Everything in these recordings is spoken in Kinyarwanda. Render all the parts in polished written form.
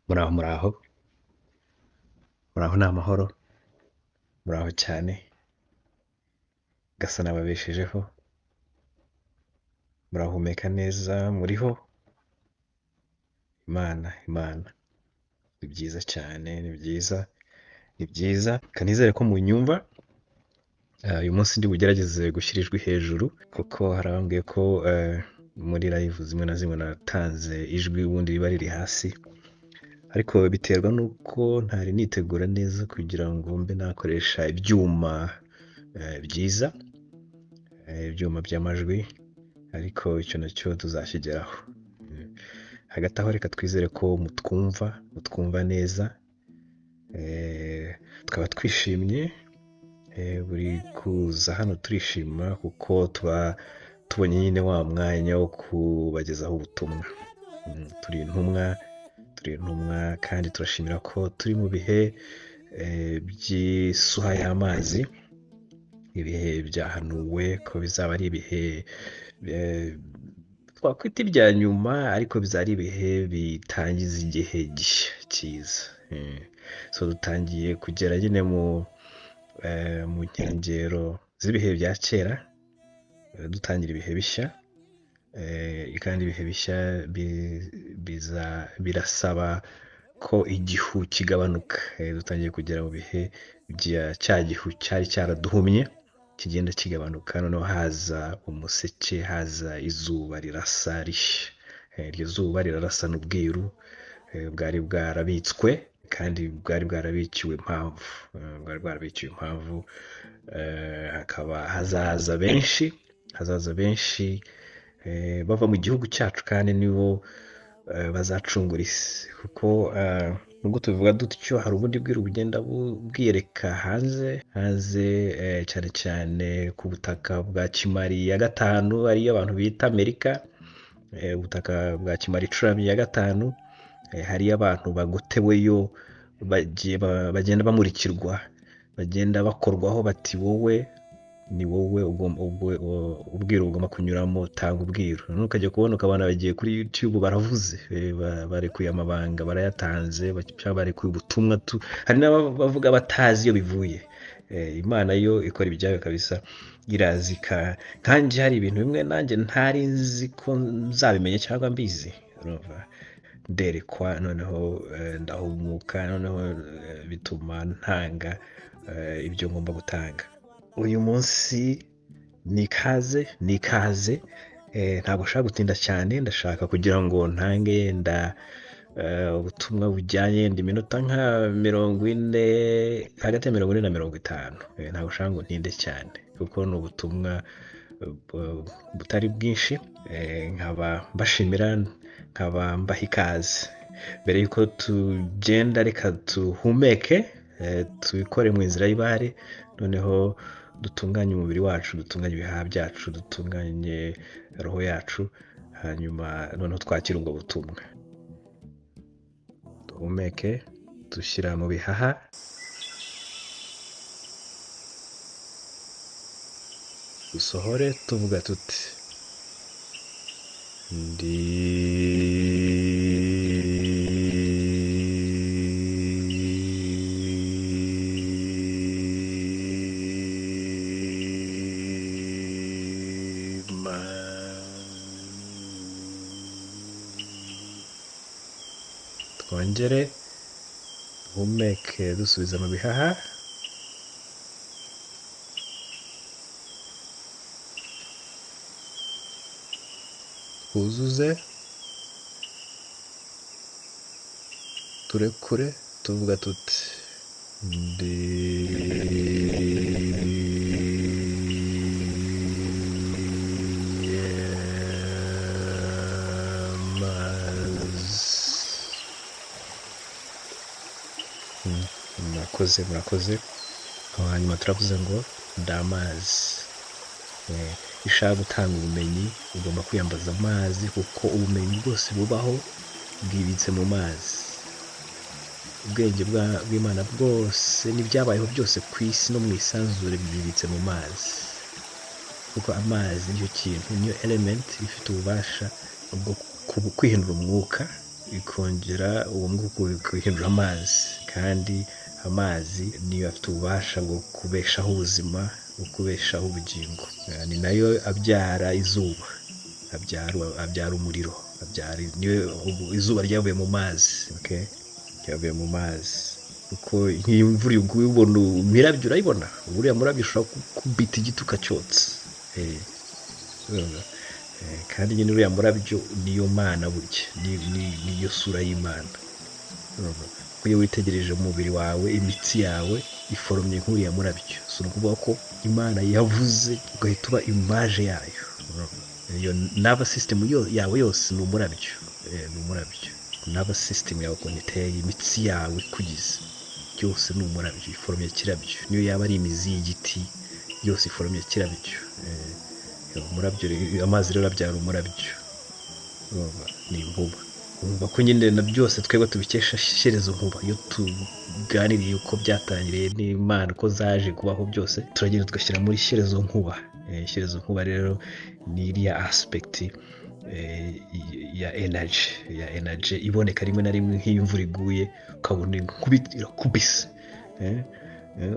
Muraho muraho, muraho ni amahoro, muraho cyane, Gasana ababeshejeho, murahumeka neza muriho, Imana Imana, ni byiza cyane, ni byiza, ni byiza, reka nizere ko munyumva, uyu munsi ndi bugerageze gushyira ijwi hejuru kuko hari abambwiye ko muri live zimwe na zimwe natanze ijwi ubundi riba riri hasi, ariko biterwa n'uko ntari nitegura neza kugira ngo mbe nakoresha ibyuma byiza, ibyuma by'amajwi, ariko icyo nacyo tuzakigeraho. Hagati aho reka twizere ko mutwumva, mutwumva neza, tukaba twishimye, buri kuza hano turishima kuko tuba tubonye nyine wa mwanya wo kubagezaho ubutumwa. Turi intumwa, turi intumwa kandi turashimira ko turi mu bihe by'isuha y'amazi, ibihe byahanuwe ko bizaba ari ibihe twakwita ibya nyuma, ariko bizaba ari ibihe bitangiza igihe gishya cyiza. So dutangiye kugera nyine mu nkengero z'ibihe bya kera, dutangira ibihe bishya, kandi ibihe bishya birasaba ko igihu kigabanuka. Dutangiye kugera mu bihe bya cya gihu cyari cyaraduhumye kigenda kigabanuka, noneho haza umuseke, haza izuba rirasa rishya. Iryo zuba rirarasana ubwiru bwari bwarabitswe kandi bwari bwarabikiwe impamvu, bwari bwarabikiwe impamvu, hakaba hazaza benshi, hazaza benshi bava mu gihugu cyacu kandi nibo bazacungura isi, kuko nubwo tubivuga dutyo hari ubundi bwiru bugenda bwiyereka hanze, hanze cyane cyane ku butaka bwa Kimari ya gatanu, ariyo abantu bita Amerika, ubutaka bwa Kimari icuramye ya gatanu, hariyo abantu bagoteweyo bagenda bamurikirwa, bagenda bakorwaho bati wowe ni wowe ubwiru ugomba kunyuramo, tanga ubwiru. Noneho ukajya kubona ukabona bagiye kuri YouTube baravuze, barekuye amabanga, barayatanze, cyangwa barekuye ubutumwa tu, hari n'abavuga batazi iyo bivuye. Imana yo ikora ibyayo kabisa, irazika. Nkanjye hari ibintu bimwe nanjye ntari nzi ko nzabimenya cyangwa mbizi, urumva nderekwa, noneho ndahumuka, noneho bituma ntanga ibyo ngomba gutanga. Uyu munsi ni ikaze, ni ikaze, ntabwo nshaka gutinda cyane, ndashaka kugira ngo ntange yenda ubutumwa bujyanye yenda iminota nka 40, hagati ya 40 na 50. Ntabwo nshaka ngo ntinde cyane kuko ni ubutumwa butari bwinshi, nkaba mbashimira, nkaba mbaha ikaze. Mbere y'uko tugenda reka tuhumeke, tubikore mu nzira y'ibare, noneho dutunganye umubiri wacu, dutunganye ibihaha byacu, dutunganye roho yacu, hanyuma noneho twakire ubwo butumwa. Duhumeke dushyira mu bihaha, dusohore tuvuga tuti ndi twongere duhumeke dusubiza mu bihaha, twuzuze, turekure tuvuga tuti ndi amazi. Murakoze, murakoze. Aho hanyuma turavuze ngo ndi amazi. Iyo ushaka gutanga ubumenyi ugomba kwiyambaza amazi, kuko ubumenyi bwose bubaho bwibitse mu mazi. Ubwenge bw'Imana bwose n'ibyabayeho byose ku isi no mu isanzure byibitse mu mazi, kuko amazi nicyo kintu, niyo element ifite ububasha bwo kwihindura umwuka. Ikongera uwo mwuka ukawuhindura amazi, kandi amazi niyo afite ububasha bwo kubeshaho ubuzima, bwo kubeshaho ubugingo. Ni nayo abyara izuba, abyara umuriro, abyara niyo izuba ryavuye mu mazi, okay? Ryavuye mu mazi. Kuko nk'iyo imvura iguye ubona imirabyo, urayibona, uriya murabyo ushobora gukubita igiti ukacyotsa. Urumva? Kandi nyine uriya murabyo niyo mana burya, niyo sura y'Imana. Urumva? Kuko iyo witegereje umubiri wawe, imitsi yawe iforomye nk'uriya murabyo. So ni ukuvuga ko Imana yavuze ugahita uba image yayo. Urumva? Iyo nervous system yawe yose ni umurabyo. Ni umurabyo. Nervous system yawe ukuntu iteye, imitsi yawe ikugize, byose ni umurabyo, iforomye kirabyo. Niyo yaba ari imizi y'igiti, yose iforomye kirabyo. Umurabyo rero, amazi rero abyara umurabyo. Urumva? Ni inkuba. Urumva ko nyine na byose twebwe tubikesha Shyerezo Nkuba. Iyo tuganiriye uko byatangiriye n'Imana, uko zaje kubaho byose, turagenda tugashyira muri Shyerezo Nkuba. Shyerezo Nkuba rero ni iriya aspect ya energy, ya energy iboneka rimwe na rimwe nk'iyo imvura iguye, ukabona inkuba irakubise,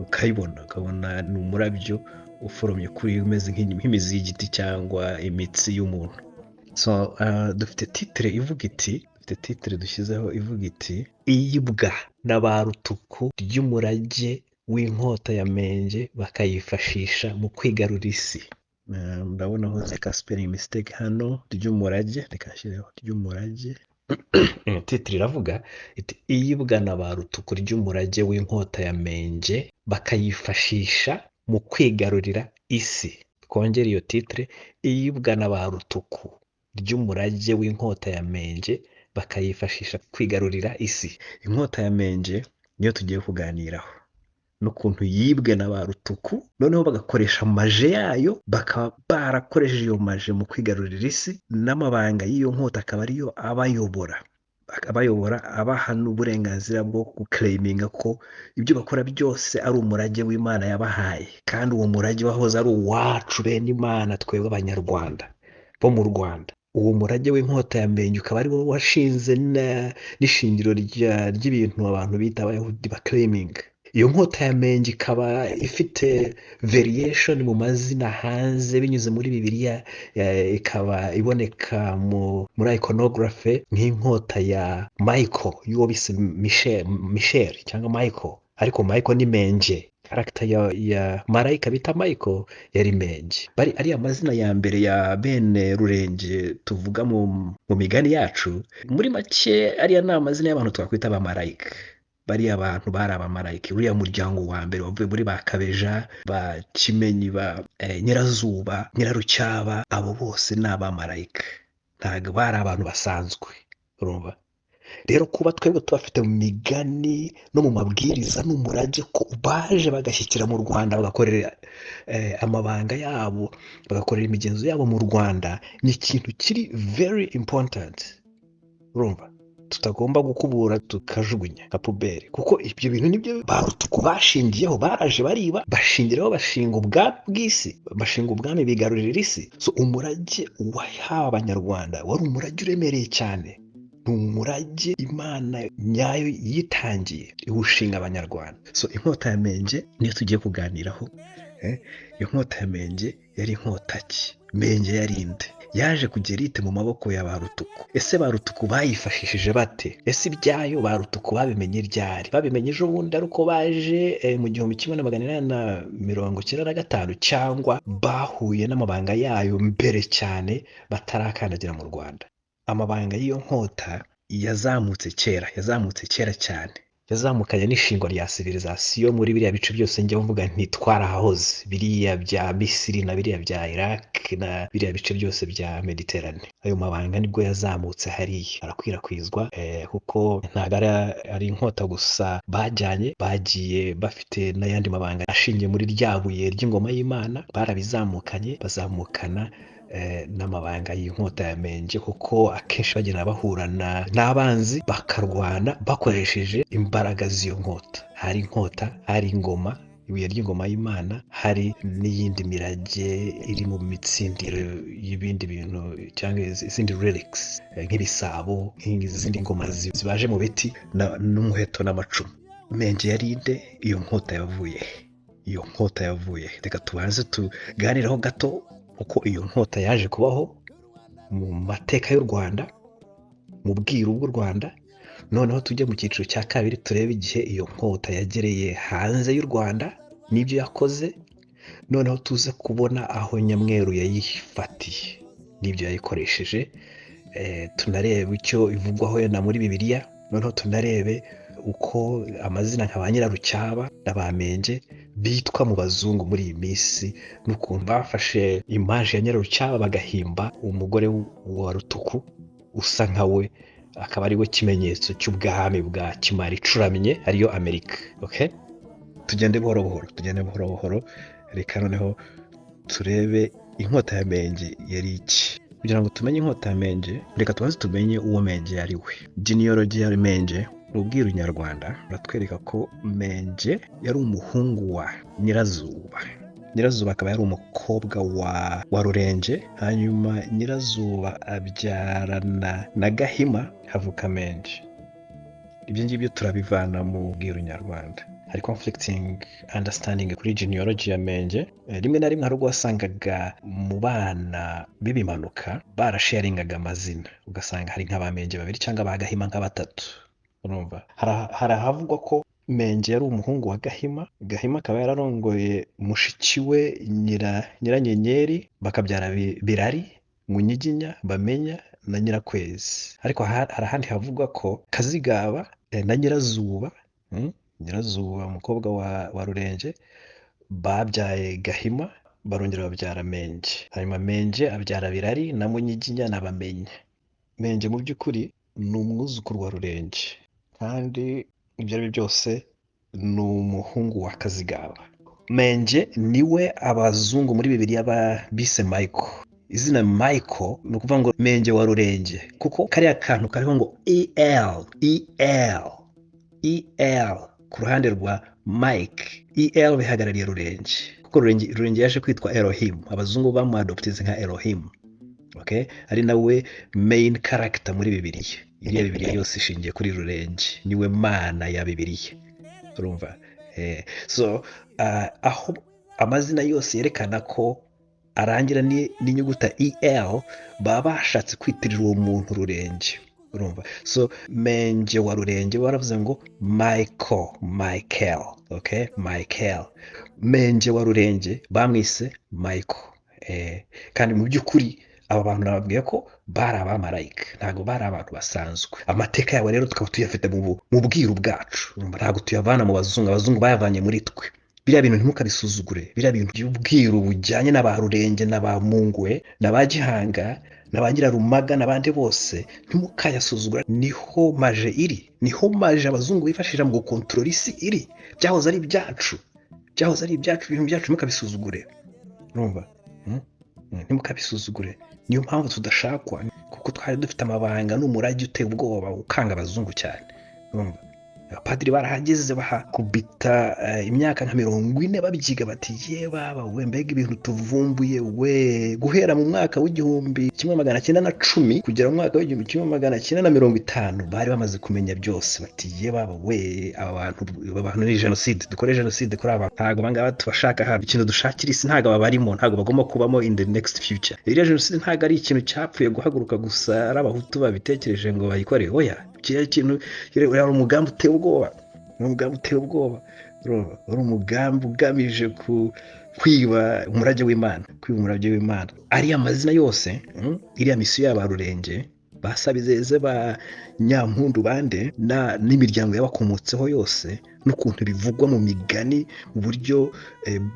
ukayibona, ukabona ni umurabyo uforomye kuri umeze nk'imizi y'igiti cyangwa imitsi y'umuntu. So dufite titre ivuga iti, dufite titre dushyizeho ivuga iti: "Iyibwa na ba rutuku ry'umurage w'inkota ya Menge bakayifashisha mu kwigarurira isi." Ndabona nkoze ka spelling mistake hano, ry'umurage, reka nshyireho ry'umurage. Titre iravuga iti: "Iyibwa na ba rutuku ry'umurage w'inkota ya Menge bakayifashisha mu kwigarurira isi." Twongere iyo titre: "Iyibwa na ba rutuku ry'umurage w'inkota ya Menge bakayifashisha kwigarurira isi." Inkota ya Menge niyo tugiye kuganiraho, n'ukuntu yibwe na ba rutuku, noneho bagakoresha magie yayo, bakaba barakoresheje iyo magie mu kwigarurira isi, n'amabanga y'iyo nkota akaba ariyo abayobora, abaha n'uburenganzira bwo guclaiminga ko ibyo bakora byose ari umurage w'Imana yabahaye, kandi uwo murage wahoze ari uwacu bene Imana, twebwe Abanyarwanda bo mu Rwanda. Uwo murage w'inkota ya Menge ukaba ari wo washinze n'ishingiro ry'ibintu abantu bita Abayahudi baclaiminga. Iyo nkota ya Menge ikaba ifite variation mu mazina hanze binyuze muri Bibiliya, ikaba iboneka muri iconography nk'inkota ya Michael, y'uwo bise Michel, Michel cyangwa Michael, ariko Michael ni Menge. Character ya marayika bita Michael yari Menge. Bari ariya mazina ya mbere ya bene Rurenge tuvuga mu migani yacu. Muri make, ariya ni amazina y'abantu twakwita abamarayika. Bariya bantu bari abamarayika. Uriya muryango wa mbere wavuye muri ba Kabeja, ba Kimenyi, ba Nyirazuba, Nyirarucyaba, abo bose ni abamarayika, ntabwo bari abantu basanzwe. Urumva rero, kuba twebwe tubafite mu migani no mu mabwiriza n'umurage, ko baje bagashyikira mu Rwanda, bagakorera amabanga yabo, bagakorera imigenzo yabo mu Rwanda, ni ikintu kiri very important, urumva, tutagomba gukubura tukajugunya nka poubelle, kuko ibyo bintu nibyo ba rutuku bashingiyeho. Baraje bariba, bashingiraho, bashinga ubwami bw'isi, bashinga ubwami, bigarurira isi. So umurage wahawe Abanyarwanda wari umurage uremereye cyane, ni umurage Imana nyayo yitangiye iwushinga Abanyarwanda. So inkota ya Menge niyo tugiye kuganiraho. Iyo nkota ya Menge yari inkota ki? Menge yari inde? Yaje kugera ite mu maboko ya ba rutuku? Ese ba rutuku bayifashishije bate? Ese ibyayo ba rutuku babimenye ryari? Babimenye ejo bundi ari uko baje mu 1895, cyangwa bahuye n'amabanga yayo mbere cyane batarakandagira mu Rwanda? Amabanga y'iyo nkota yazamutse kera, yazamutse kera cyane, yazamukanye n'ishingwa rya civilisation muri biriya bice byose njya mvuga nti twarahahoze, biriya bya Misiri na biriya bya Iraq na biriya bice byose bya Mediterane. Ayo mabanga nibwo yazamutse hariya arakwirakwizwa, kuko ntabwo ari inkota gusa bajyanye, bagiye bafite n'ayandi mabanga ashingiye muri rya buye ry'ingoma y'Imana. Barabizamukanye, bazamukana n'amabanga y'inkota ya Menge, kuko akenshi bagenda bahurana n'abanzi bakarwana bakoresheje imbaraga z'iyo nkota. Hari inkota, hari ingoma. Ibuye ry'ingoma y'Imana, hari n'iyindi mirage iri mu mitsindiro y'ibindi bintu cyangwa izindi relics, nk'ibisabo, nk'izindi ngoma zibaje mu biti, n'umuheto n'amacumu. Menge yari inde? Iyo nkota yavuye he? Iyo nkota yavuye he? Reka tubanze tuganireho gato uko iyo nkota yaje kubaho mu mateka y'u Rwanda, mu bwiru bw'u Rwanda. Noneho tujye mu cyiciro cya kabiri, turebe igihe iyo nkota yagereye hanze y'u Rwanda n'ibyo yakoze. Noneho tuze kubona aho Nyamweru yayifatiye n'ibyo yayikoresheje. Tunarebe icyo ivugwaho na muri Bibiliya. Noneho tunarebe uko amazina nka ba Nyirarucyaba na ba Menge bitwa mu bazungu muri iyi minsi, n'ukuntu bafashe image ya Nyirarucyaba bagahimba umugore wa Rutuku usa nka we, akaba ari we kimenyetso cy'ubwami bwa Kimari icuramye, ariyo Amerika. Okay? Tugende buhoro buhoro, tugende buhoro buhoro. Reka noneho turebe inkota ya Menge yari iki. Kugira ngo tumenye inkota ya Menge, reka tubanze tumenye uwo Menge yari we. Genealogy ya Menge mu bwiru nyarwanda baratwereka ko Menge yari umuhungu wa Nyirazuba. Nyirazuba akaba yari umukobwa wa Rurenge. Hanyuma Nyirazuba abyarana na Gahima, havuka Menge. Ibyo ngibyo turabivana mu bwiru nyarwanda. Hari conflicting understanding kuri genealogy ya Menge. Rimwe na rimwe hari ubwo wasangaga mu bana b'ibimanuka barasharingaga amazina, ugasanga hari nk'aba Menge babiri cyangwa ba Gahima nka batatu. Urumva, hari ahavugwa ko Menge yari umuhungu wa Gahima, Gahima akaba yararongoye mushiki we Nyiranyenyeri, bakabyara Birari, Munyiginya, Bamenya na Nyirakwezi. Ariko hari ahandi havugwa ko Kazigaba na Nyirazuba, Nyirazuba umukobwa wa Rurenge, babyaye Gahima, barongera babyara Menge. Hanyuma Menge abyara Birari na Munyiginya na Bamenya. Menge mu by'ukuri ni umwuzukuru wa Rurenge, kandi ibyo ari byo byose ni umuhungu wa Kazigaba. Menge niwe abazungu muri Bibiliya bise Michael. Izina Michael ni ukuvuga ngo Menge wa Rurenge, kuko kariya kantu kariho ngo EL, EL, EL ku ruhande rwa Mike. EL bihagarariye Rurenge, kuko Rurenge yaje kwitwa Elohim. Abazungu bamuadoptize nka Elohim. Okay? Ari nawe main character muri Bibiliya. Iriya Bibiliya yose ishingiye kuri Rurenge, niwe mana ya Bibiliya. Urumva? So aho amazina yose yerekana ko arangira n'inyuguta EL, baba bashatse kwitirira uwo muntu Rurenge. Urumva? So Menge wa Rurenge baravuze ngo Michael, Michael, okay? Michael. Menge wa Rurenge bamwise Michael. Kandi mu by'ukuri aba bantu nababwiye ko bari abamarayika, ntabwo bari abantu basanzwe. Amateka yabo rero tukaba tuyafite mu bwiru bwacu. Urumva, ntabwo tuyavana mu bazungu, abazungu bayavanye muri twe. Biriya bintu ntimukabisuzugure. Biriya bintu by'ubwiru bujyanye na ba Rurenge na ba Mungwe na ba Gihanga na ba Nyirarumaga n'abandi bose, ntimukayasuzugura. Niho magie iri, niho magie abazungu bifashisha mu gukontorora isi iri. Byahoze ari ibyacu, byahoze ari ibyacu. Ibintu byacu ntimukabisuzugure. Urumva? Ntimukabisuzugure. Niyo mpamvu tudashakwa, kuko twari dufite amabanga n'umurage uteye ubwoba ukanga abazungu cyane. Urumva? Abapadiri barahageze bahakubita imyaka nka 40 babyiga, bati ye baba we, mbega ibintu tuvumbuye we. Guhera mu mwaka w'1910 kugera mu mwaka w'1950 bari bamaze kumenya byose. Bati ye baba we, aba bantu ni jenoside, dukore jenoside kuri aba, ntabwo abangaba tubashaka hano. Ikintu dushakira isi ntabwo aba barimo, ntabwo bagomba kubamo in the next future. Iriya jenoside ntabwo ari ikintu cyapfuye guhaguruka gusa ari abahutu babitekereje ngo bayikore, oya. Kiriya kintu uriya ni umugambi uteye ubwoba, ni umugambi uteye ubwoba. Urumva? Uri umugambi ugamije kwiba umurage w'Imana, kwiba umurage w'Imana. Ariya mazina yose, iriya misiyo y'aba Rurenge, ba Sabizeze, ba Nyampundu, bande n'imiryango yabakomotseho yose, n'ukuntu bivugwa mu migani, mu buryo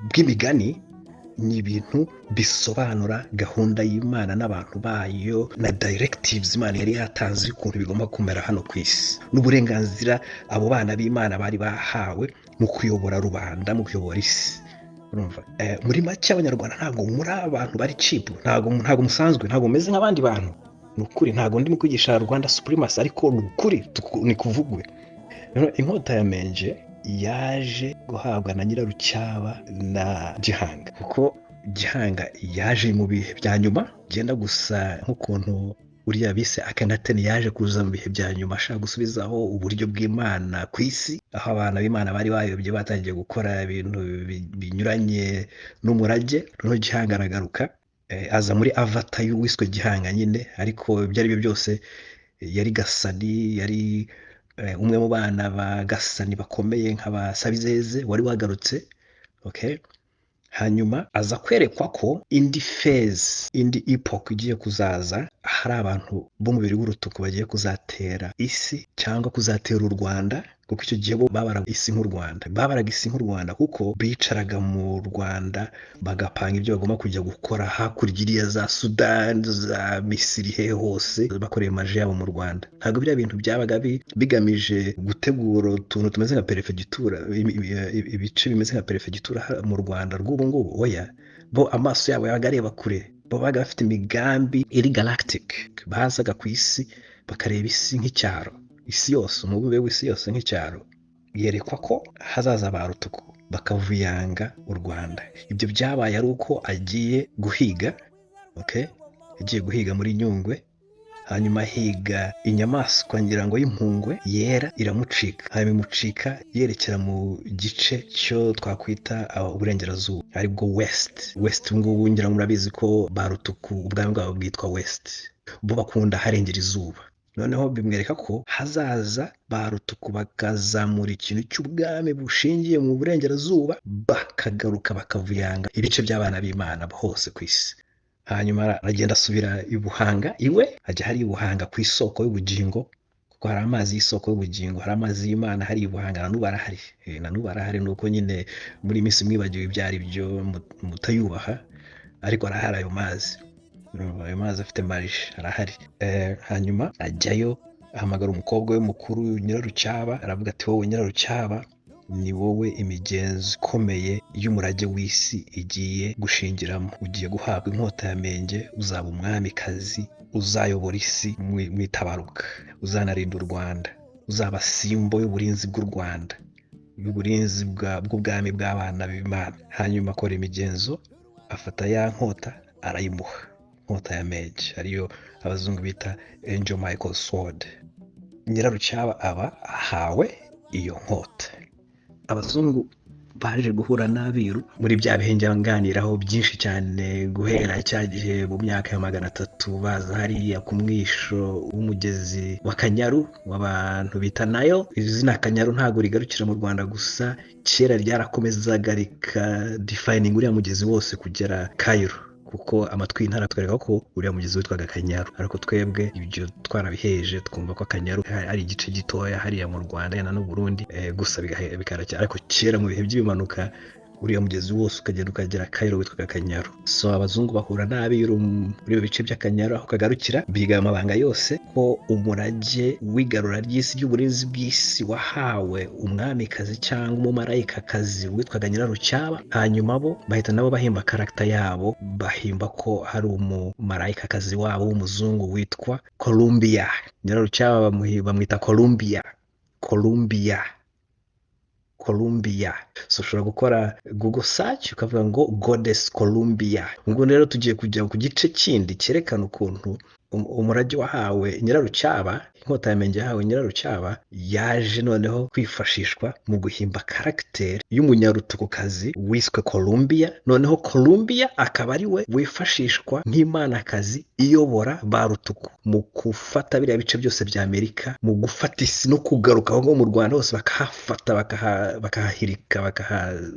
bw'imigani, ni ibintu bisobanura gahunda y'Imana n'abantu bayo na directives Imana yari yatanze y'ukuntu bigomba kumera hano ku isi, n'uburenganzira abo bana b'Imana bari bahawe mu kuyobora rubanda, mu kuyobora isi. Urumva? Muri make Abanyarwanda ntabwo muri abantu bari cheap, ntabwo musanzwe, ntabwo mumeze nk'abandi bantu. Ni ukuri, ntabwo ndimo kwigisha Rwanda supremacy, ariko ni ukuri ni kuvugwe. Rero inkota ya Menge Yaje guhabwa na Nyirarucyaba na Gihanga, kuko Gihanga yaje mu bihe bya nyuma, byenda gusa nk'ukuntu uriya bise Akhenateni yaje kuza mu bihe bya nyuma ashaka gusubizaho uburyo bw'Imana ku isi, aho abana b'Imana bari bayobye, batangiye gukora ibintu binyuranye n'umurage. Noneho Gihanga aragaruka, aza muri avatar y'uwiswe Gihanga nyine, ariko ibyo ari byo byose yari Gasani, yari umwe mu bana ba Gasani bakomeye nk'aba Sabizeze wari wagarutse. Okay? Hanyuma aza kwerekwa ko indi phase, indi epoch igiye kuzaza, hari abantu b'umubiri w'urutuku bagiye kuzatera isi cyangwa kuzatera u Rwanda, kuko icyo gihe bo babaraga isi nk'u Rwanda. Babaraga isi nk'u Rwanda kuko bicaraga mu Rwanda bagapanga ibyo bagomba kujya gukora hakurya iriya za Sudani, za Misiri, he hose, bakoreye maje yabo mu Rwanda. Ntabwo biriya bintu byabaga bigamije gutegura utuntu tumeze nka perefegitura, ibice bimeze nka perefegitura mu Rwanda rw'ubu ngubu. Oya, bo amaso yabo yabaga areba kure, bo babaga bafite imigambi iri galactic. Bazaga ku isi bakareba isi nk'icyaro, isi yose, umubumbe w'isi yose nk'icyaro. Yerekwa ko hazaza ba rutuku bakavuyanga u Rwanda. Ibyo byabaye ari uko agiye guhiga, okay? Yagiye guhiga muri Nyungwe, hanyuma ahiga inyamaswa, ngira ngo y'impungwe yera, iramucika. Hanyuma imucika yerekera mu gice cyo twakwita uburengerazuba, aribwo west. West ngubu ngira ngo murabizi ko ba rutuku ubwami bwabo bwitwa west, bo bakunda harengera izuba. Noneho bimwereka ko hazaza ba rutuku bakazamura ikintu cy'ubwami bushingiye mu burengerazuba, bakagaruka bakavuyanga ibice by'abana b'Imana hose ku isi. Hanyuma aragenda asubira i Buhanga iwe, ajya hari i Buhanga ku isoko y'ubugingo, kuko hari amazi y'isoko y'ubugingo, hari amazi y'Imana hari i Buhanga, na n'ubu arahari. Na n'ubu arahari, ni uko nyine muri iyi minsi mwibagiwe ibyo ari byo, mutayubaha, ariko arahari ayo mazi. Urumva, ayo mazi afite marishe, arahari. Hanyuma ajyayo, ahamagara umukobwa we mukuru Nyirarucyaba, aravuga ati: "Wowe Nyirarucyaba, ni wowe imigenzo ikomeye y'umurage w'isi igiye gushingiramo. Ugiye guhabwa inkota ya Menge, uzaba umwamikazi, uzayobora isi mu itabaruka, uzanarinda u Rwanda, uzaba symbol y'uburinzi bw'u Rwanda, y'uburinzi bw'ubwami bw'abana b'Imana." Hanyuma akora imigenzo, afata ya nkota arayimuha, inkota ya Menge, ariyo abazungu bita Angel Michael Sword. Nyirarucyaba aba ahawe iyo nkota. Abazungu baje guhura n'abiru muri bya bihe njya nganiraho byinshi cyane, guhera cya gihe mu myaka ya 300, baza hariya ku mwisho w'umugezi wa Kanyaru w'abantu bita nayo. Izina Kanyaru ntabwo rigarukira mu Rwanda gusa, kera ryarakomezaga rika defining uriya mugezi wose kugera Cairo, kuko amatwi y'intara atwereka ko uriya mugezi witwaga Kanyaru, ariko twebwe ibyo twarabiheje, twumva ko Akanyaru ari igice gitoya hariya mu Rwanda yana n'u Burundi, gusa bikaracya. Ariko kera mu bihe by'ibimanuka, uriya mugezi wose ukagenda ukagera Cairo witwaga Kanyaru. So abazungu bahura n'abiru muri ibyo bice by'Akanyaru aho kagarukira, biga amabanga yose ko umurage w'igarura ry'isi, ry'uburinzi bw'isi, wahawe umwamikazi cyangwa umumarayikakazi witwaga Nyirarucyaba. Hanyuma bo bahita nabo bahimba character yabo, bahimba ko hari umumarayikakazi wabo w'umuzungu witwa Columbia. Nyirarucyaba bamwita Columbia, Columbia, Columbia. So ushobora gukora Google search ukavuga ngo Goddess Columbia. Ubwo rero tugiye kujya ku gice kindi cyerekana ukuntu umurage wahawe Nyirarucyaba, inkota ya Menge yahawe Nyirarucyaba, yaje noneho kwifashishwa mu guhimba character y'umunyarutukukazi wiswe Columbia. Noneho Columbia akaba ari we wifashishwa nk'imanakazi iyobora ba rutuku mu gufata biriya bice byose bya Amerika, mu gufata isi no kugaruka aho ngaho mu Rwanda hose, bakahafata, bakahahirika,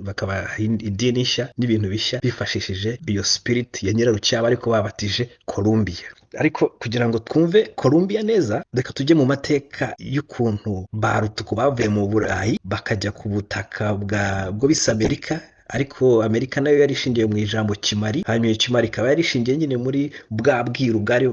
bakabaha idini nshya n'ibintu bishya, bifashishije iyo spirit ya Nyirarucyaba, ariko babatije Columbia. Ariko kugira ngo twumve Columbia neza, reka tujye mu mateka y'ukuntu ba rutuku bavuye mu Burayi bakajya ku butaka bwa bwo bisa Amerika, ariko Amerika nayo yari ishingiye mu ijambo Kimari. Hanyuma iyo Kimari ikaba yari ishingiye nyine muri bwa bwiru bwari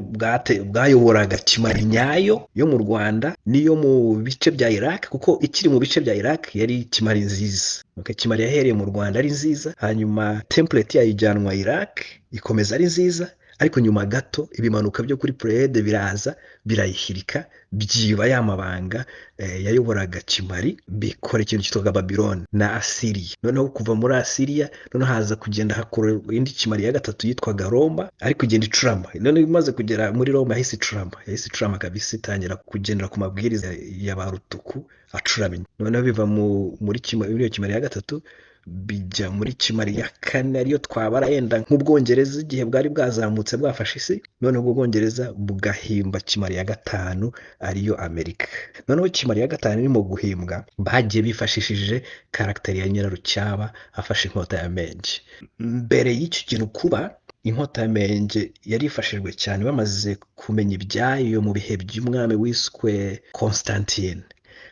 bwayoboraga Kimari nyayo yo mu Rwanda n'iyo mu bice bya Iraq, kuko ikiri mu bice bya Iraq yari Kimari nziza. Okay, Kimari yahereye mu Rwanda ari nziza, hanyuma template yayo ijyanwa Iraq, ikomeza ari nziza. Ariko nyuma gato ibimanuka byo kuri Pleiades biraza birayihirika, byiba ya mabanga yayoboraga Kimari, bikora ikintu cyitwaga Babylon na Asiriya. Noneho kuva muri Asiriya, noneho haza kugenda hakora indi Kimari ya gatatu yitwaga Roma, ariko igenda icurama. Noneho imaze kugera muri Roma yahise icurama, yahise icurama kabisa, itangira kugendera ku mabwiriza ya ba Rutuku acuramye. Noneho biva muri iyo Kimari ya gatatu bijya muri Kimari ya kane, ariyo twabara yenda nk'Ubwongereza igihe bwari bwazamutse bwafashe isi. Noneho ubwo Bwongereza bugahimba Kimari ya gatanu, ariyo Amerika. Noneho Kimari ya gatanu irimo guhimbwa, bagiye bifashishije caractère ya Nyirarucyaba afashe inkota ya Menge. Mbere y'icyo kintu kuba, inkota ya Menge yarifashijwe cyane bamaze kumenya ibyayo mu bihe by'umwami wiswe Constantine.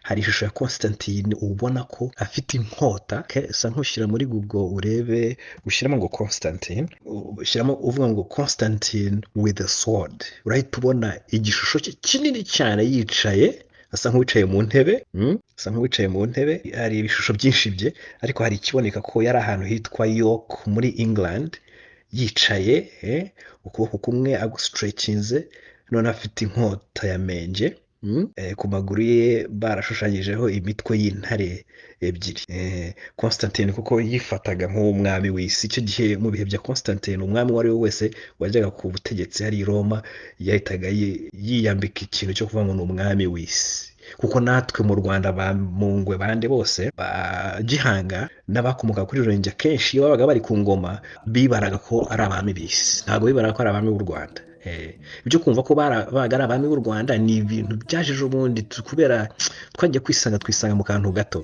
Hari ishusho ya Constantine ubona ko afite inkota. Sa nk'ushyira muri Google urebe, ushyiramo ngo Constantine, ushyiramo uvuga ngo "Constantine with a sword", urahita ubona igishusho cye kinini cyane yicaye, asa nk'uwicaye mu ntebe, asa nk'uwicaye mu ntebe. Hari ibishusho byinshi bye, ariko hari ikiboneka ko yari ahantu hitwa York muri England, yicaye, ukuboko kumwe agustretchinze, none afite inkota ya Menge. Ku maguru ye barashushanyijeho imitwe y'intare ebyiri. Constantine kuko yifataga nk'umwami w'isi icyo gihe, mu bihe bya Constantine, umwami uwo ari we wese wajyaga ku butegetsi hari i Roma yahitaga yiyambika ikintu cyo kuvuga ngo ni umwami w'isi, kuko natwe mu Rwanda ba Mungwe bande bose ba Gihanga n'abakomoka kuri Rurenge, akenshi iyo babaga bari ku ngoma bibaraga ko ari abami b'isi, ntabwo bibaraga ko ari abami b'u Rwanda. Ibyo kumva ko babaga ari abami b'u Rwanda ni ibintu byaje ejo bundi, kubera twagiye kwisanga, twisanga mu kantu gato.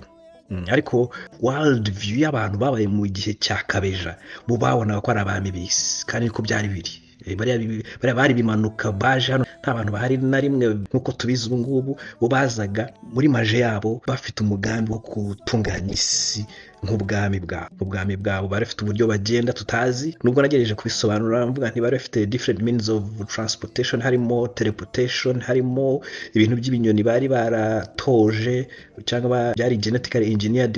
Ariko world view y'abantu babaye mu gihe cya Kabeja, bo babonaga ko ari abami b'isi, kandi niko byari biri. Bariya bari bimanuka baje hano nta bantu bahari na rimwe nk'uko tubizi ubu ngubu. Bo bazaga muri maje yabo bafite umugambi wo gutunganya isi nk'ubwami bwabo, ubwami bwabo. Bari bafite uburyo bagenda tutazi, nubwo nagerageje kubisobanura mvuga nti bari bafite different means of transportation, harimo teleportation, harimo ibintu by'ibinyoni bari baratoje cyangwa byari genetically engineered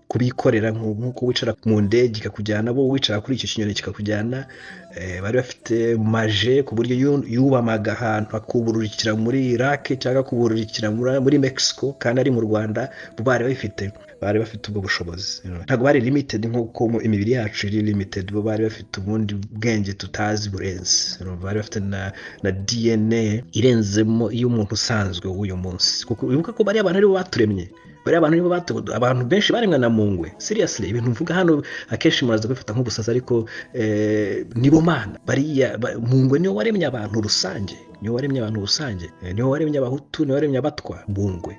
kubikorera, nk'uko wicara mu ndege ikakujyana, bo wicara kuri icyo kinyoni kikakujyana. Bari bafite maje ku buryo yubamaga ahantu akubururikira muri Iraq cyangwa akubururikira muri Mexico kandi ari mu Rwanda. Bo bari bafite ubwo bushobozi, ntabwo bari limited nk'uko imibiri yacu iri limited. Bo bari bafite ubundi bwenge tutazi burenze. Bari bafite na DNA irenzemo iy'umuntu usanzwe w'uyu munsi, kuko wibuka ko bariya bantu aribo baturemye. Bariya bantu nibo abantu benshi baremwe na Mungwe. Seriously, ibintu mvuga hano akenshi muraza kubifata nk'ubusazi, ariko nibo mana bariya. Mungwe niwe waremye abantu rusange, niwe waremye abantu rusange, niwe waremye Abahutu, niwe waremye Abatwa, Mungwe.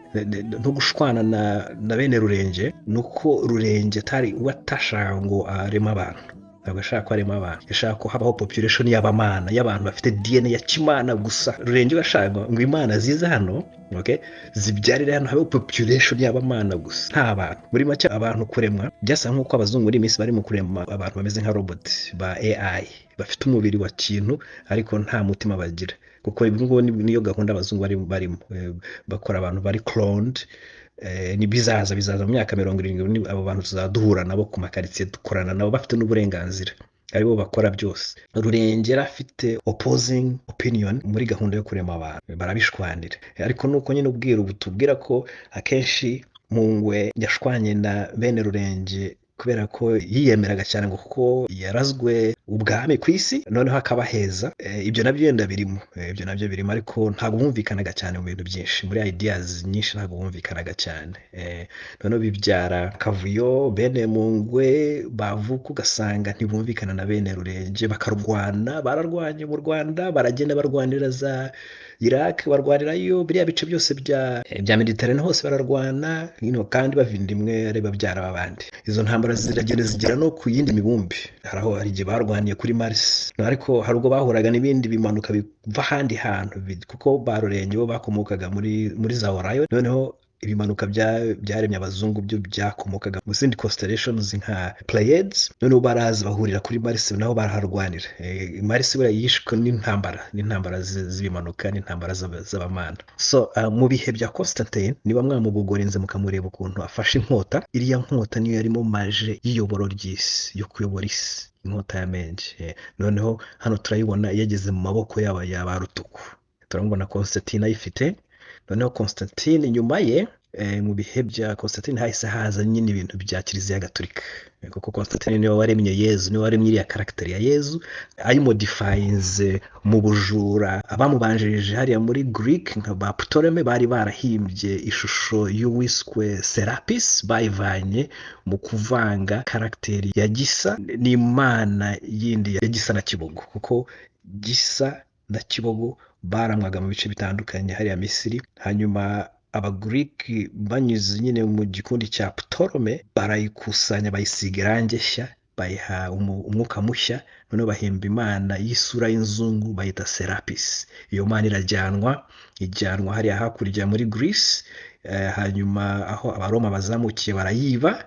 No gushwana na bene Rurenge nuko Rurenge atari we, atashaka ngo areme abantu, ntabwo ashaka ko arema abantu, yashaka ko habaho population y'abamana, y'abantu bafite DNA ya kimana gusa. Rurenge bashaka ngo imana zize hano, okay, zibyarire hano, habeho population y'abamana gusa, nta bantu. Muri make, abantu kuremwa byasa nk'uko abazungu muri iyi minsi barimo kurema abantu bameze nka robot ba AI, bafite umubiri wa kintu ariko nta mutima bagira, kuko ibi ngubu niyo gahunda abazungu barimo. Bakora abantu bari cloned. Ni bizaza mu myaka 70, abo bantu tuzaba duhura nabo ku makaritsiye, dukorana nabo, bafite n'uburenganzira, aribo bakora byose. Rurengera afite opposing opinion muri gahunda yo kurema abantu, barabishwanira. Ariko nuko nyine ubwira ubu tubwira ko akenshi Mungwe yashwanye na bene Rurenge kubera ko yiyemeraga cyane, ngo kuko yarazwe ubwami ku isi, noneho akabaheza. Ibyo nabyo yenda birimo, ibyo nabyo birimo, ariko ntabwo bumvikanaga cyane mu bintu byinshi, muri ideas nyinshi ntabwo bumvikanaga cyane. Noneho bibyara akavuyo, bene Mungwe bavuka ugasanga ntibumvikana na bene Rurenge, bakarwana. Bararwanye mu Rwanda, baragenda barwanira za Iraq, barwanirayo biriya bice byose bya Mediterane hose bararwana, kandi bavinda imwe ari babyara b'abandi. Izo ntambara ziragenda zigera no ku yindi mibumbe. Hari aho hari igihe barwaniye kuri Mars, ariko hari ubwo bahuraga n'ibindi bimanuka biva ahandi hantu, kuko ba Rurenge bo bakomokaga muri za Orion. Noneho Ibimanuka byaremye abazungu byo byakomokaga mu zindi constellations nka Pleiades. Noneho baraza bahurira kuri Mars, naho baraharwanira. Mars buriya yishwe n'intambara z'ibimanuka n'intambara z'abamana. So mu bihe bya Constantine, niba mwamubugorinze mukamureba ukuntu afashe inkota, iriya nkota niyo yarimo magie y'iyoboro ry'isi, yo kuyobora isi, inkota ya Menge. Noneho hano turayibona yageze mu maboko yaba ya ba Rutuku, turamubona Constantine ayifite. Noneho Constantine nyuma ye, mu bihe bya Constantine hahise haza nyine ibintu bya Kiliziya Gatolika, kuko Constantine niwe waremye Yezu, niwe waremye iriya caractère ya Yezu, ayimodifayinze mu bujura. Abamubanjirije hariya muri Greek nka ba Ptolemy bari barahimbye ishusho y'uwiswe Serapis, bayivanye mu kuvanga caractère ya Gisa n'imana yindi ya Gisa na Kibogo, kuko Gisa na Kibogo baramwaga mu bice bitandukanye hariya Misiri. Hanyuma Abagiriki banyuze nyine mu gikundi cya Ptolemy barayikusanya, bayisiga irangi nshya, bayiha umwuka mushya, noneho bahemba imana y'isura y'inzungu, bayita Serapis. Iyo mana irajyanwa, ijyanwa hariya hakurya muri Greece. Hanyuma aho Abaroma bazamukiye barayiba.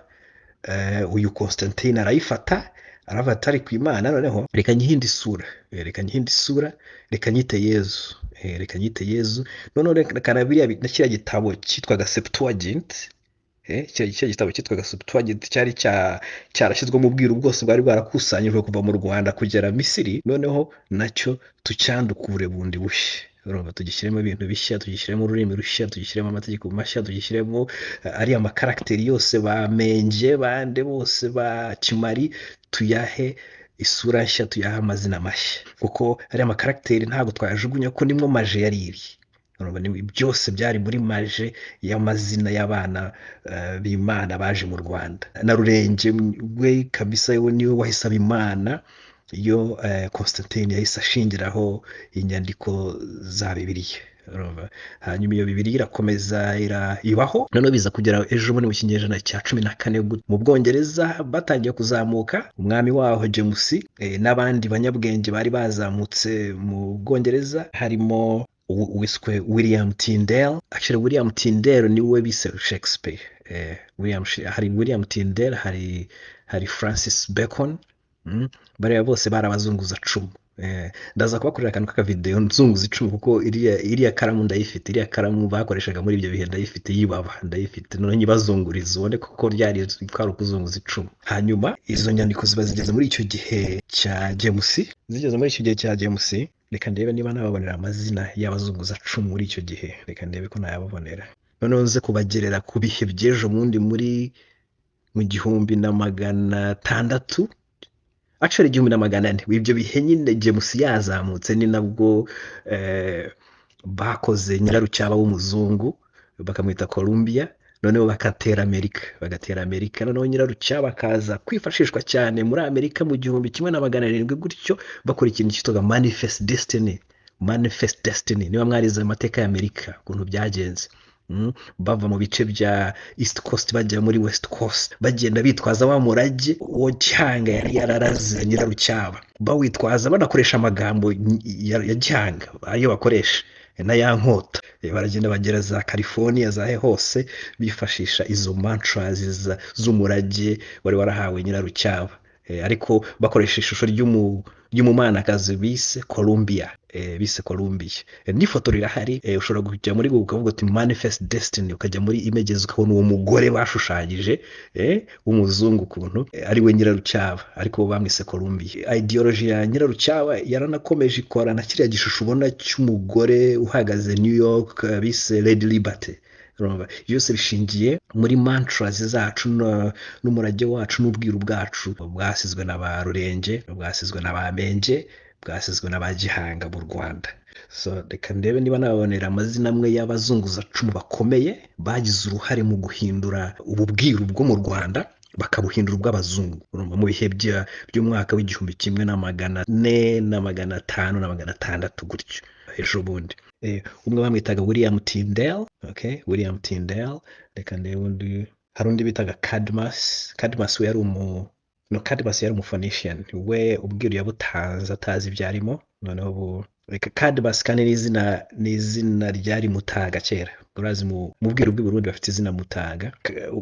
Uyu Constantine arayifata, aravuga ati: "Ariko imana noneho reka nyihinde isura, reka nyihinde isura, reka nyite Yezu, reka nyite Yezu." Noneho reka na biriya na kiriya gitabo cyitwaga Septuagint, kiriya gitabo cyitwaga Septuagint cyari cyarashyizwemo ubwiru bwose bwari bwarakusanyijwe kuva mu Rwanda kugera Misiri, noneho nacyo tucyandukure bundi bushya. Urumva, tugishyiremo ibintu bishya, tugishyiremo ururimi rushya, tugishyiremo amategeko mashya, tugishyiremo ariya macaractère yose ba Menge bande bose ba Kimari, tuyahe isura nshya, tuyahe amazina mashya, kuko ariya macaractère ntabwo twayajugunya, ko nimwo magie yari iri. Urumva, byose byari muri magie y'amazina y'abana b'Imana baje mu Rwanda. Na Rurenge we kabisa we niwe wahise aba imana iyo Constantine yahise ashingiraho inyandiko za Bibiliya. Urumva? Hanyuma iyo Bibiliya irakomeza ibaho, noneho biza kugera ejo bundi mu kinyejana cya 14 mu Bwongereza batangiye kuzamuka, umwami waho James n'abandi banyabwenge bari bazamutse mu Bwongereza, harimo uwiswe William Tyndale. Actually William Tyndale niwe bise Shakespeare. Hari William Tyndale, hari Francis Bacon, bariya bose bari abazunguzacumu. Ndaza kubakorera akantu k'akavideo nzunguza icumu, kuko iriya karamu ndayifite, iriya karamu bakoreshaga muri ibyo bihe ndayifite, yibaba ndayifite, noneho nyibazunguriza ubone kuko ryari kwari ukuzunguza icumu. Hanyuma izo nyandiko ziba zigeze muri icyo gihe cya James, zigeze muri icyo gihe cya James. Reka ndebe niba nababonera amazina y'abazunguzacumu muri icyo gihe, reka ndebe ko nayababonera, noneho nze kubagerera ku bihe by'ejo bundi muri mu 1600, actually 1400. Ibyo bihe nyine James yazamutse, ni nabwo bakoze Nyirarucyaba w'umuzungu bakamwita Columbia, noneho bagatera Amerika, bagatera Amerika. Noneho Nyirarucyaba akaza kwifashishwa cyane muri Amerika mu 1700 gutyo, bakora ikintu cyitwaga Manifest Destiny. Manifest Destiny, niba mwarize amateka ya Amerika ukuntu byagenze, bava mu bice bya East Coast bajya muri West Coast, bagenda bitwaza wa murage uwo Gihanga yari yararaze Nyirarucyaba, bawitwaza banakoresha amagambo ya Gihanga ayo bakoresha na ya nkota. Baragenda bagera za California zahe hose, bifashisha izo mantras z'umurage wari warahawe Nyirarucyaba, ariko bakoresha ishusho ry'umumanakazi bise Columbia, bise Columbia. N'ifoto rirahari, ushobora kujya muri Google ukavuga uti "Manifest Destiny", ukajya muri images ukabona uwo mugore bashushanyije w'umuzungu ukuntu ari we Nyirarucyaba, ariko bo bamwise Columbia. Ideology ya Nyirarucyaba yaranakomeje ikora na kiriya gishusho ubona cy'umugore uhagaze New York, bise Lady Liberty. Urumva, byose bishingiye muri mantras zacu n'umurage wacu n'ubwiru bwacu bwasizwe na ba Rurenge, bwasizwe na ba Menge, bwasizwe na ba Gihanga mu Rwanda. So reka ndebe niba nababonera amazina amwe y'abazunguzacumu bakomeye bagize uruhare mu guhindura ubu bwiru bwo mu Rwanda, bakabuhindura ubw'abazungu. Urumva, mu bihe by'umwaka w'1400 na 500 na 600 gutyo ejo bundi. Umwe bamwitaga William Tyndale, okay, William Tyndale. Reka ndebe undi, hari undi bitaga Cadmus. Cadmus we yari umu no Cadmus yari umuphoenician, we ubwiru yabutanze atazi ibyo arimo. Noneho ubu Reka Cadmus kandi ni izina ryari Mutaga kera. Urazi mu bwiru bw'i Burundi bafite izina Mutaga.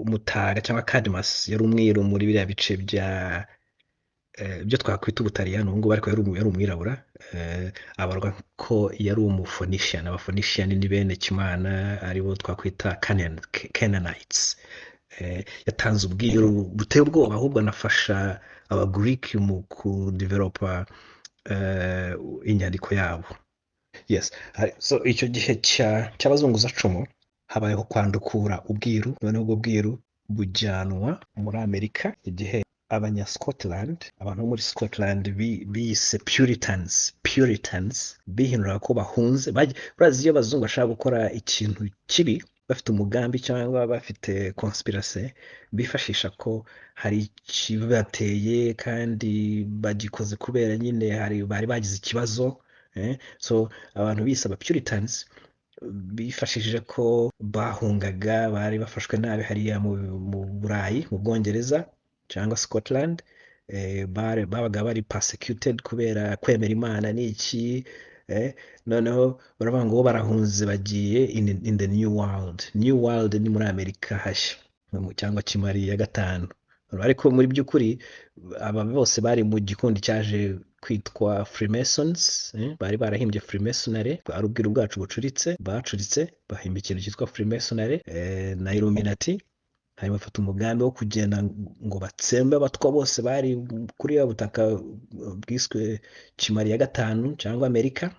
Mutaga cyangwa Cadmus yari umwiru muri biriya bice bya ibyo twakwita Ubutaliyani ubu ngubu, ariko yari umwirabura. Abarwa ko yari Umuphoenician. Abaphoenician ni bene Kimana, aribo twakwita Canaanites. Yatanze ubwiru buteye ubwoba, ahubwo anafasha Abagiriki mu kudevelopa inyandiko yabo. Yes. So icyo gihe cy'abazunguzacumu habayeho kwandukura ubwiru, noneho ubwo bwiru bujyanwa muri Amerika igihe abanya Scotland, abantu bo muri Scotland biyise Puritans. Puritans bihindura ko bahunze. Urazi iyo abazungu bashaka gukora ikintu kibi, bafite umugambi cyangwa bafite conspiracy, bifashisha ko hari ikibateye kandi bagikoze kubera nyine hari bari bagize ikibazo. So abantu bise aba Puritans bifashishije ko bahungaga, bari bafashwe nabi hariya mu Burayi, mu Bwongereza cyangwa Scotland. Babaga bari persecuted kubera kwemera Imana n'iki. Noneho baravuga ngo bo barahunze, bagiye in the new world. New world ni muri Amerika hashya cyangwa Kimari ya gatanu. Ariko muri by'ukuri aba bose bari mu gikundi cyaje kwitwa Freemasons. Bari barahimbye Freemasonry, bwari ubwiru bwacu bucuritse, bacuritse bahimba ikintu cyitwa Freemasonry na Illuminati. Hanyuma bafata umugambi wo kugenda ngo batsembe Abatwa bose bari kuri ya butaka bwiswe Kimari ya gatanu cyangwa Amerika.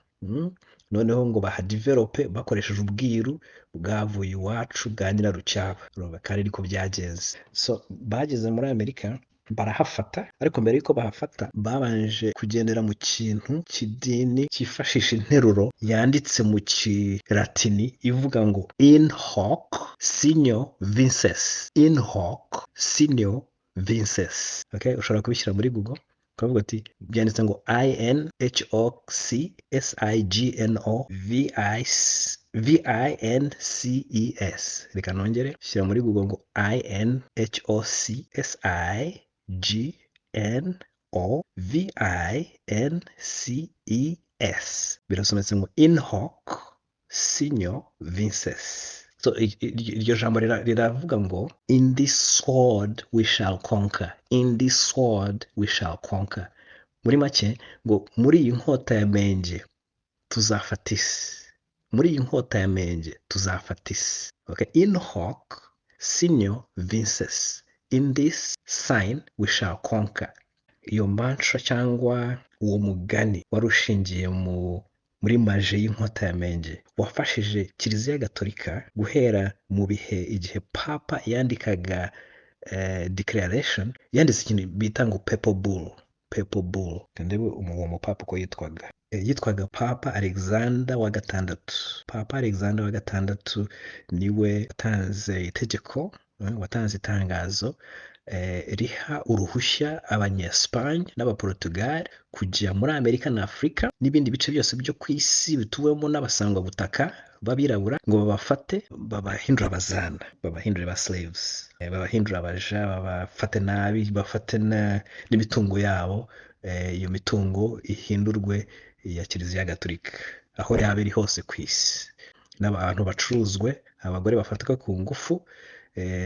Noneho ngo bahadevelope bakoresheje ubwiru bwavuye iwacu bwa Nyirarucyaba. Urumva kandi niko byagenze. So bageze muri Amerika barahafata, ariko mbere y'uko bahafata babanje kugendera mu kintu cy'idini cyifashisha interuro yanditse mu Kilatini ivuga ngo "In hoc signo vinces", "In hoc signo vinces". Okay, ushobora kubishyira muri Google ukavuga ati byanditse ngo I N H O C S I G N O V I V I N C E S. Reka nongere, shyira muri Google ngo I N H O C S I G N O V I N C E S, birasometse ngo "In hoc signo vinces". So iryo jambo riravuga ngo "In this sword we shall conquer, in this sword we shall conquer". Muri make ngo muri iyi nkota ya menge tuzafata isi, muri iyi nkota ya menge tuzafata isi. Okay? "In hoc signo vinces", in this sign we shall conquer. Iyo mantra cyangwa uwo mugani wari ushingiye muri magie y'inkota ya menge wafashije Kiliziya Gatolika guhera mu bihe igihe Papa yandikaga declaration, yanditse ikintu bita ngo papal bull. Papal bull, ndebe uwo mupapa uko yitwaga. Yitwaga Papa Alexander wa gatandatu. Papa Alexander wa gatandatu niwe watanze itegeko, watanze itangazo riha uruhushya Abanyespagne n'Abaportugal kujya muri Amerika na Afurika n'ibindi bice byose byo ku isi bituwemo n'abasangwabutaka b'abirabura, ngo babafate babahindure abazana, babahindure ba slaves, babahindure abaja, babafate nabi, bafate n'imitungo yabo. Iyo mitungo ihindurwe iya Kiliziya Gatolika aho yaba iri hose ku isi, n'abantu bacuruzwe, abagore bafatwa ku ngufu.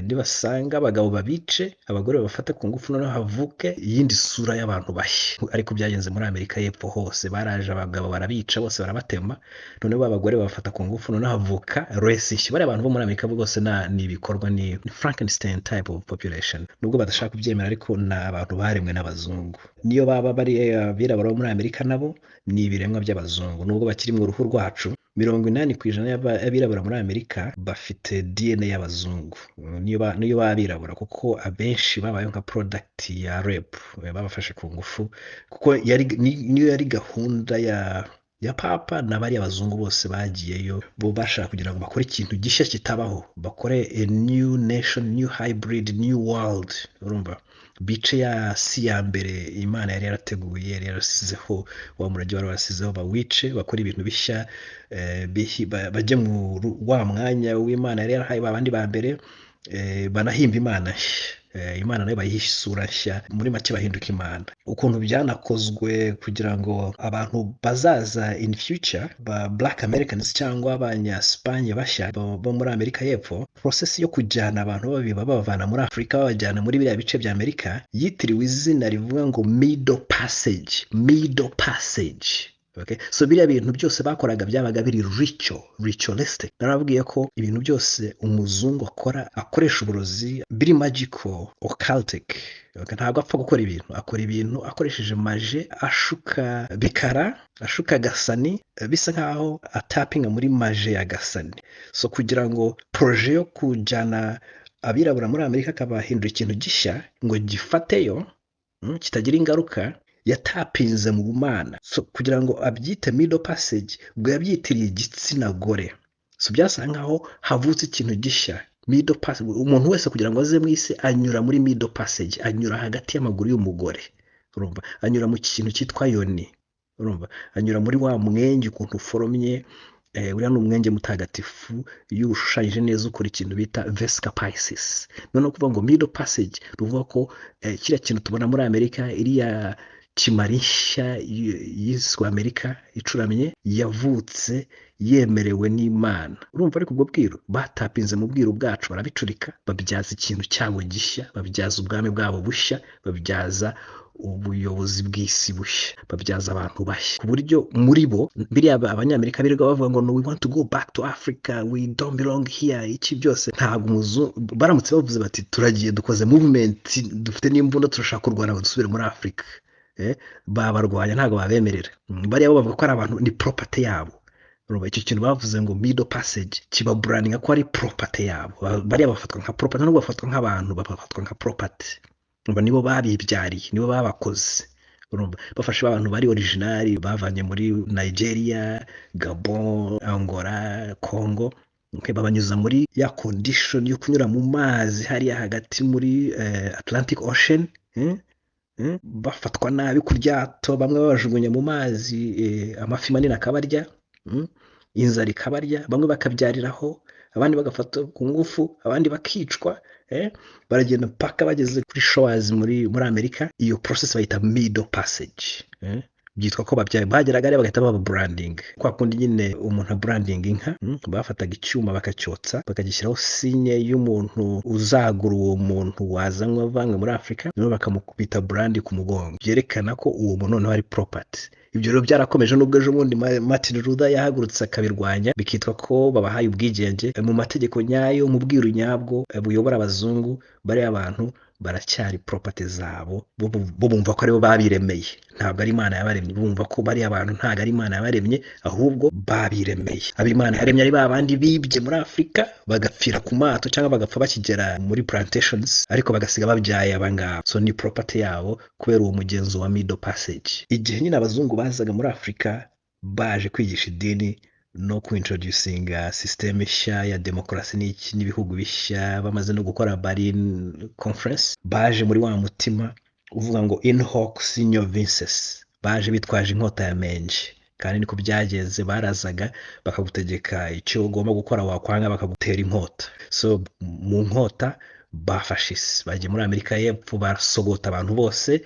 Nibasanga abagabo babice, abagore babafate ku ngufu, noneho havuke iyindi sura y'abantu bashya. Ariko byagenze muri Amerika y'Epfo hose, baraje abagabo barabica bose, barabatema, noneho abagore babafata ku ngufu, noneho havuka race nshya. Bariya abantu bo muri Amerika bose ni ibikorwa, ni Frankenstein type of population. Nubwo badashaka kubyemera, ariko ni abantu baremwe n'abazungu. Niyo baba bari abirabura bo muri Amerika, nabo ni ibiremwa by'abazungu nubwo bakiri mu ruhu rwacu. 80% y'abirabura muri Amerika bafite DNA y'abazungu, niyo baba birabura, kuko abenshi babayeho nka product ya rape, babafashe ku ngufu, kuko niyo yari gahunda ya Papa na bariya bazungu bose bagiyeyo. Bo bashaka kugira ngo bakore ikintu gishya kitabaho, bakore a new nation, new hybrid, new world. Urumva, bice ya si ya mbere Imana yari yarateguye, yari yarasizeho wa murage wari warasizeho, bawice, bakore ibintu bishya, bajye mu wa mwanya w'Imana yari yarahaye ba bandi ba mbere, banahimba Imana nshya. Imana nayo bayiha isura nshya, muri make bahinduka Imana. Ukuntu byanakozwe kugira ngo abantu bazaza in future, ba Black Americans cyangwa Abanyasipanye bashya bo muri Amerika y'Epfo, process yo kujyana abantu babiba babavana muri Afurika babajyana muri biriya bice bya Amerika yitiriwe izina rivuga ngo Middle Passage, Middle Passage. Okay? So biriya bintu byose bakoraga byabaga biri ritualistic. Narababwiye ko ibintu byose umuzungu akora akoresha uburozi biri magical, occultic. Okay? Ntabwo apfa gukora ibintu, akora ibintu akoresheje magie, ashuka bikara, ashuka gasani, bisa nkaho atapinga muri magie ya gasani. So kugira ngo projet yo kujyana abirabura muri Amerika akabahindura ikintu gishya ngo gifateyo, kitagira ingaruka, yatapinze mu bumana. So kugira ngo abyite Middle Passage, ubwo yabyitiriye igitsina gore. So byasa nkaho havutse ikintu gishya, Middle Passage. Umuntu wese kugira ngo aze mu isi anyura muri Middle Passage, anyura hagati y'amaguru y'umugore, urumva, anyura mu kintu cyitwa yoni, urumva, anyura muri wa mwenge ukuntu uforomye. Uriya ni umwenge mutagatifu, iyo ushushanyije neza ukora ikintu bita Vesica Piscis. Noneho kuvuga ngo Middle Passage, ruvuga ko kiriya kintu tubona muri Amerika, iriya kimari nshya yiswe Amerika icuramye, yavutse yemerewe n'Imana. Urumva, ariko ubwo bwiru batapinze mu bwiru bwacu, barabicurika, babyaza ikintu cyabo gishya, babyaza ubwami bwabo bushya, babyaza ubuyobozi bw'isi bushya, babyaza abantu bashya, ku buryo muri bo biriya Abanyamerika birirwa bavuga ngo: "No, we want to go back to Africa, we don't belong here." Iki byose ntabwo umuzungu, baramutse bavuze bati: "Turagiye, dukoze movement, dufite n'imbunda, turashaka kurwana ngo dusubire muri Afurika," babarwanya, ntabwo babemerera. Bariya bo bavuga ko ari abantu, ni property yabo. Urumva, icyo kintu bavuze ngo Middle Passage kiba branding ko ari property yabo. Bariya bafatwa nka property, nubwo bafatwa nk'abantu, bafatwa nka property. Urumva, nibo babibyariye, nibo babakoze. Urumva, bafashe abantu bari original bavanye muri Nigeria, Gabon, Angola, Congo, okay, babanyuza muri ya condition yo kunyura mu mazi hariya hagati muri Atlantic Ocean, bafatwa nabi ku ryato, bamwe babajugunya mu mazi, amafi manini akabarya, inzara ikabarya, bamwe bakabyariraho, abandi bagafata ku ngufu, abandi bakicwa, baragenda mpaka bageze kuri shores muri Amerika. Iyo process bayita Middle Passage. Byitwa ko babyaye, bageraga hariya bagahita baba branding, kwa kundi nyine umuntu abranding inka, bafataga icyuma bakacyotsa, bakagishyiraho signe y'umuntu uzagura uwo muntu wazanywe avanywe muri Afurika, noneho bakamukubita brand ku mugongo, byerekana ko uwo muntu noneho ari property. Ibyo rero byarakomeje, nubwo ejo bundi Martin Luther yahagurutse akabirwanya, bikitwa ko babahaye ubwigenge. Mu mategeko nyayo, mu bwiru nyabwo buyobora abazungu, bariya abantu baracyari property zabo. Bo bumva ko aribo babiremeye, ntabwo ari Imana yabaremye. Bumva ko bariya abantu ntabwo ari Imana yabaremye, ahubwo babiremeye. Abo Imana yaremye ari ba bandi bibye muri Afurika, bagapfira ku mato cyangwa bagapfa bakigera muri plantations, ariko bagasiga babyaye abangaba. So ni property yabo kubera uwo mugenzo wa Middle Passage. Igihe nyine abazungu bazaga muri Afurika baje kwigisha idini no kuintroducinga système nshya ya demokarasi n'iki n'ibihugu bishya, bamaze no gukora Berlin Conference, baje muri wa mutima uvuga ngo "In hoc signo vinces", baje bitwaje inkota ya menje. Kandi niko byagenze, barazaga bakagutegeka icyo ugomba gukora, wakwanga bakagutera inkota. So mu nkota bafashe isi, bagiye muri Amerika y'Epfo, barasogota abantu bose,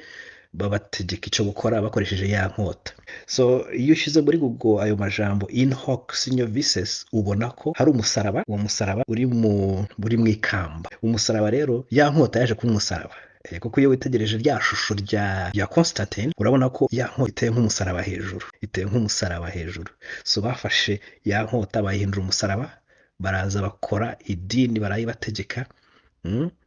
babategeka icyo gukora bakoresheje ya nkota. So iyo ushyize muri Google ayo majambo "In hoc signo vinces", ubona ko hari umusaraba, uwo musaraba uri mu ikamba. Umusaraba rero, ya nkota yaje kuba umusaraba. Kuko iyo witegereje rya shusho rya Constantine, urabona ko ya nkota iteye nk'umusaraba hejuru, iteye nk'umusaraba hejuru. So bafashe ya nkota bayihindura umusaraba, baraza bakora idini, barayibategeka,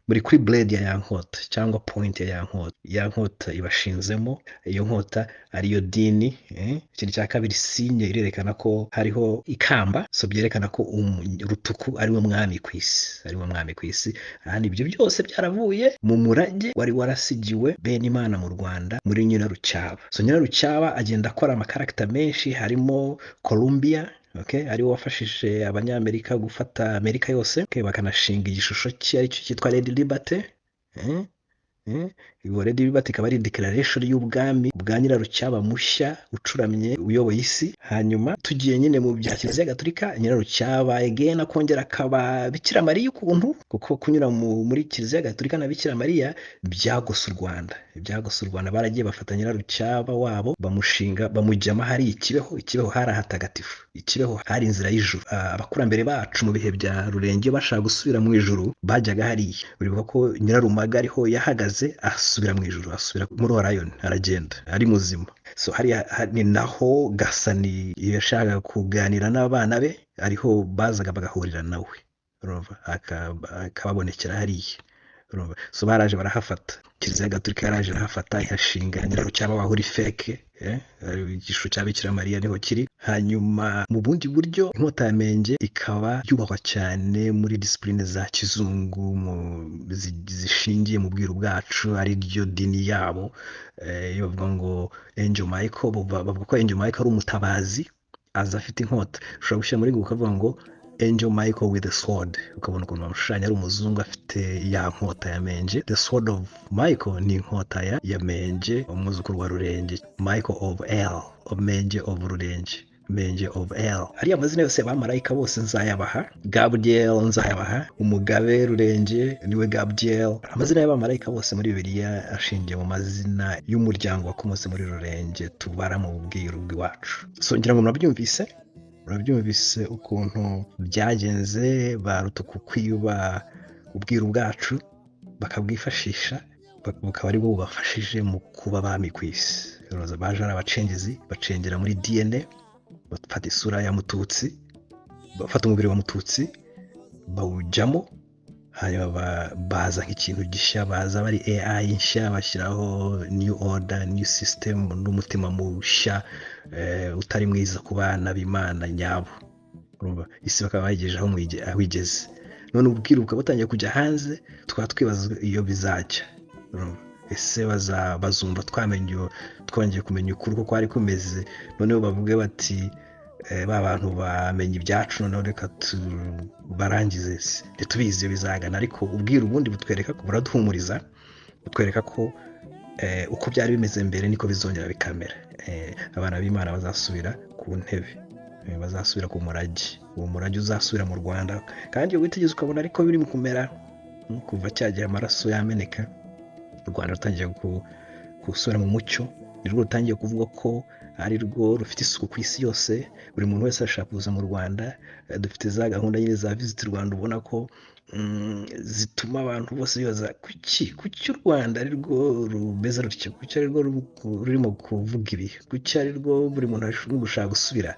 buri kuri blade ya nkota cyangwa point ya nkota. Ya nkota ibashinzemo, iyo nkota ariyo dini. Ikintu cya kabiri, signe irerekana ko hariho ikamba. So byerekana ko rutuku ari we mwami ku isi, ari we mwami ku isi. Ahandi ibyo byose byaravuye mu murage wari warasigiwe bene Imana mu Rwanda muri Nyirarucyaba. So Nyirarucyaba agenda akora amacharacter menshi, harimo Columbia, okay, ariwe wafashije Abanyamerika gufata Amerika yose, okay, bakanashinga igishusho cye aricyo cyitwa Lady Liberty. Already Liberty ikaba ari declaration y'ubwami bwa Nyirarucyaba mushya ucuramye uyoboye isi. Hanyuma tugiye nyine mu bya Kiliziya Gatolika, Nyirarucyaba again akongera akaba Bikira Mariya ukuntu, kuko kunyura muri Kiliziya Gatolika na Bikira Mariya byagose u Rwanda, byagose u Rwanda. Baragiye bafata Nyirarucyaba wabo, bamushinga, bamujyamo hari ikibeho. Ikibeho hari ahatagatifu, Ikibeho hari inzira y'ijuru. Abakurambere bacu mu bihe bya Rurenge bashaka gusubira mu ijuru bajyaga hariya. Uribuka ko Nyirarumaga ariho yahagaze, asubira mu ijuru, asubira muri Orion, aragenda ari muzima. So hariya ni naho Gasani yashakaga kuganira n'abana be, ariho bazaga bagahurira nawe, urumva, akababonekera hariya, urumva. So baraje barahafata, Kiliziya Gatolika yaraje irahafata, ihashinga Nyirarucyaba waho uri fake, igishusho cya Bikira Mariya niho kiri. Hanyuma mu bundi buryo inkota ya Menge ikaba yubahwa cyane muri discipline za kizungu zishingiye mu bwiru bwacu, ari ryo dini yabo. Iyo bavuga ngo Angel Michael, bavuga ko Angel Michael ari umutabazi, aza afite inkota. Ushobora gushyira muri Google ukavuga ngo "Angel Michael with a sword", ukabona ukuntu bamushushanya ari umuzungu afite ya nkota ya Menge. The sword of Michael ni inkota ya Menge, umwuzukuru wa Rurenge. Michael of El, of Menge of Rurenge, Menge of El. Ariya mazina yose abamarayika bose nzayabaha. Gabriel nzayabaha, umugabe Rurenge niwe Gabriel. Amazina y'abamarayika bose muri Bibiliya ashingiye mu mazina y'umuryango wakomotse muri Rurenge tubara mu bwiru bw'iwacu. So ngira ngo murabyumvise, murabyumvise ukuntu byagenze. Ba Rutuku kwiba ubwiru bwacu bakabwifashisha, bukaba aribwo bubafashije mu kuba abami ku isi. Baje ari abacengezi, bacengera muri DNA, bafata isura ya Mututsi, bafata umubiri wa Mututsi bawujyamo, hanyuma baza nk'ikintu gishya, baza bari AI nshya, bashyiraho new order, new system n'umutima mushya utari mwiza ku bana b'Imana nyabo. Urumva, isi bakaba bayigejeje aho igeze none. Ubwiru bukaba butangiye kujya hanze, tukaba twibaza iyo bizajya. Urumva, ese bazumva twamenye, twongeye kumenya ukuri uko kwari kumeze, noneho bavuge bati: "Ba bantu bamenye ibyacu, noneho reka tubarangize"? Ntitubizi iyo bizagana, ariko ubwiru ubundi butwereka ko, buraduhumuriza, butwereka ko uko byari bimeze mbere niko bizongera bikamera. Abana b'Imana bazasubira ku ntebe, bazasubira ku murage, uwo murage uzasubira mu Rwanda. Kandi iyo witegereza ukabona ariko biri mu kumera, kuva cyagihe amaraso yameneka, u Rwanda rutangiye gusubira mu mucyo, nirwo rutangiye kuvuga ko ari rwo rufite isuku ku isi yose. Buri muntu wese arashaka kuza mu Rwanda. Dufite za gahunda nyine za Visit Rwanda, ubona ko zituma abantu bose bibaza kuki u Rwanda ari rwo rumeze rutyo, kuki ari rwo rurimo kuvuga ibi, kuki ari rwo buri muntu ari gushaka gusubira.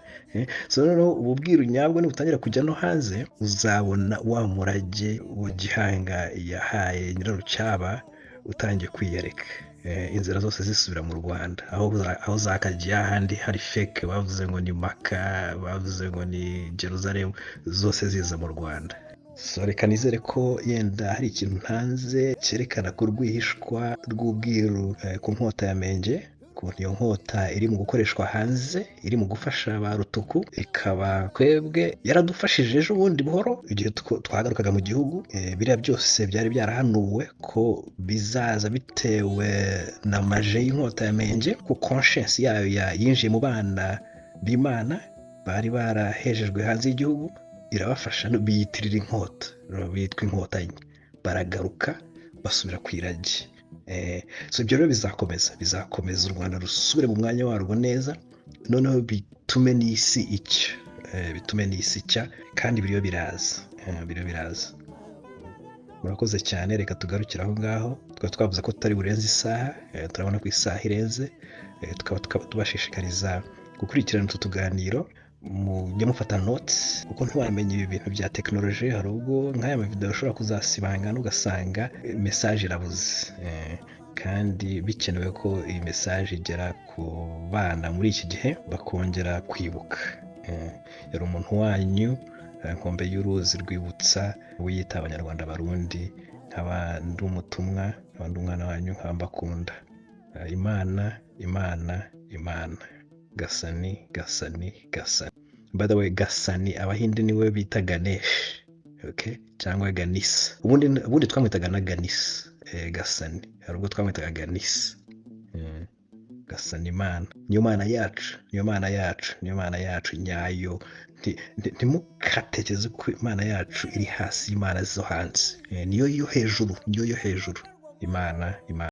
So noneho ubu bwiru nyabwo nibutangira kujya no hanze, uzabona wa murage wa Gihanga yahaye Nyirarucyaba utangiye kwiyereka, inzira zose zisubira mu Rwanda aho zakagiye. Ahandi hari fake bavuze ngo ni Maka, bavuze ngo ni Jerusalem, zose ziza mu Rwanda. So reka nizere ko yenda hari ikintu ntanze cyerekana ku rwihishwa rw'ubwiru ku nkota ya Menge, ukuntu iyo nkota iri mu gukoreshwa hanze, iri mu gufasha ba Rutuku, ikaba twebwe yaradufashije ejo bundi buhoro igihe twagarukaga mu gihugu. Biriya byose byari byarahanuwe ko bizaza bitewe na magie y'inkota ya Menge, ko conscience yayo yinjiye mu bana b'Imana bari barahejejwe hanze y'igihugu, irabafasha, biyitirira inkota, bitwa Inkotanyi, baragaruka basubira ku iragi. So ibyo rero bizakomeza, bizakomeza, u Rwanda rusubire mu mwanya warwo neza, noneho bitume n'isi icya, bitume n'isi icya, kandi biriyo biraza, biriyo biraza. Murakoze cyane, reka tugarukire aho ngaho. Tukaba twavuze ko tutari burenze isaha, turabona ko isaha irenze. Tukaba tubashishikariza gukurikirana utu tuganiro, mujye mufata notes, kuko ntiwamenya ibi bintu bya tekinoloji, hari ubwo nk'aya mavideo ushobora kuzasibangana ugasanga message irabuze, kandi bikenewe ko iyi message igera ku bana muri iki gihe bakongera kwibuka. Yari umuntu wanyu, Nkombe y'uruzi rwibutsa wiyita Abanyarwanda Barundi, nkaba ndi umutumwa, nkaba ndi umwana wanyu, nkaba mbakunda. Imana, Imana, Imana, Gasani, Gasani, Gasani. By the way, Gasani Abahinde niwe bita Ganesh, okay? Cyangwa Ganisa. Ubundi twamwitaga na Ganisa. Gasani. Hari ubwo twamwitaga Ganisi. Gasani Imana niyo Mana yacu, niyo Mana yacu, niyo Mana yacu nyayo. Ntimukatekereze ko Imana yacu iri hasi y'imana zo hanze. Niyo yo hejuru, niyo yo hejuru. Imana, Imana.